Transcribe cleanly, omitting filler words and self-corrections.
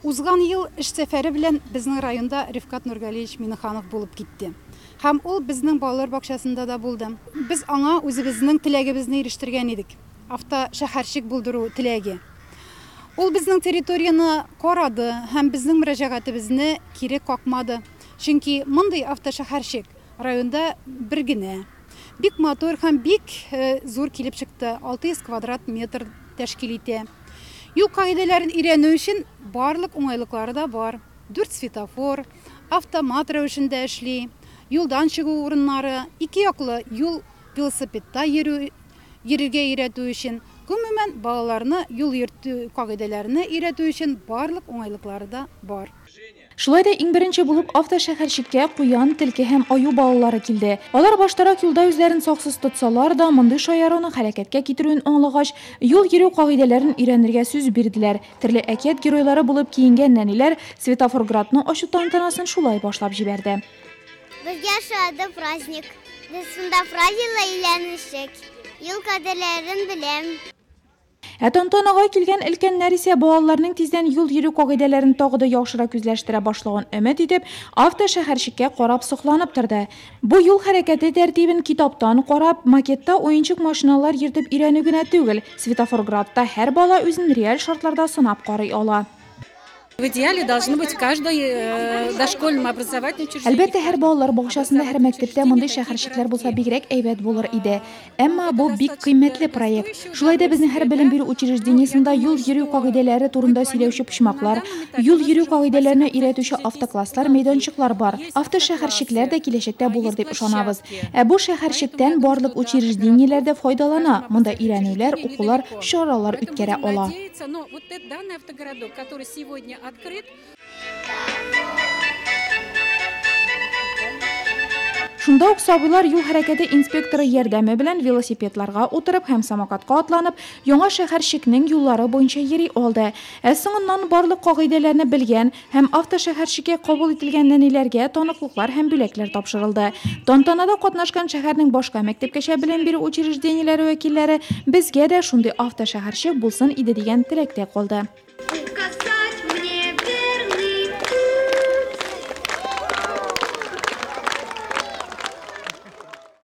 Узган ел эш сәфәре белән безнең районда Рифкат Нургалиевич Миннеханов булып китте. Һәм ул безнең балалар бакчасында да булды. Без аңа үзебезнең теләгебезне ирештергән идек, автошәһәрчек булдыру теләге. Ул безнең территорияне карады һәм безнең мөрәҗәгатебезне кире какмады. Чөнки мондый автошәһәрчек районда бер генә. Бик матур һәм бик зур килеп чыкты, 600 квадрат метр тәшкил итә. Юл кагыйдәләрен өйрәнү өчен барлык уңайлыклары да бар. Дүрт светофор, автомат рәвешендә эшли, юлдан чыгу урыннары, ике яклы юл велосипедта йөрү, йөрергә өйрәтү өчен, гомумән, балаларны юл йөртү кагыйдәләренә өйрәтү өчен барлык уңайлыклары да бар. Шулай да иң беренче булып автошәһәрчеккә куян, төлке һәм аю балалары килде. Алар баштарак юлда үзләрен саксыз тотсалар да, мондый шаяруның һәлакәткә китерүен аңлагач, юл йөрү кагыйдәләрен өйрәнергә сүз бирделәр. Төрле әкият геройлары булып киенгән нәниләр Светофорградны ачу тантанасын шулай башлап җибәрде. Безгә ошады праздник. Без шунда правила өйләнешек. Юл кадерләрен беләм. Ә тантанага килгән өлкәннәр исә балаларның тиздән юл йөрү кагыйдәләрен тагы да яхшырак үзләштерә башлавын өмет итеп, автошәһәрчеккә карап сокланып торды. Бу юл хәрәкәте тәртибен китаптан карап, макетта уенчык машиналар йөртеп өйрәнү генә түгел, Светофорградта һәр бала үзен реаль шартларда сынап карый ала. В идеале должны быть в каждой э, дошкольном образовательном учреждении. Әлбәттә, һәр балалар бакчасында, һәр мәктәптә мондый шәһәрчекләр булса бигрәк әйбәт булыр иде. Әмма бу бик кыйммәтле проект. Шулай да безнең һәр белем бирү учреждениесендә юл йөрү кагыйдәләре турында сөйләүче почмаклар, юл йөрү кагыйдәләренә өйрәтүче автокласслар, мәйданчыклар бар. Автошәһәрчекләр дә киләчәктә булыр дип ышанабыз. Ә бу шәһәрчектән барлык учреждениеләр дә файдалана, монда өйрәнүләр, укулар, чаралар үткәрә ала. Данный автогородок, который сегодня открыт. Шунда ук сабыйлар юл хәрәкәте инспекторы ярдәме белән велосипедларга утырып һәм самокатка атланып, яңа шәһәрчекнең юллары буенча йөри алды. Ә соңыннан барлык кагыйдәләрне белгән һәм автошәһәрчеккә кабул ителгән нәниләргә таныклыклар һәм бүләкләр тапшырылды. Тантанада катнашкан шәһәрнең башка мәктәпкәчә белем бирү учреждениеләре вәкилләре безгә дә шундый автошәһәрчек булсын иде дигән теләктә калды.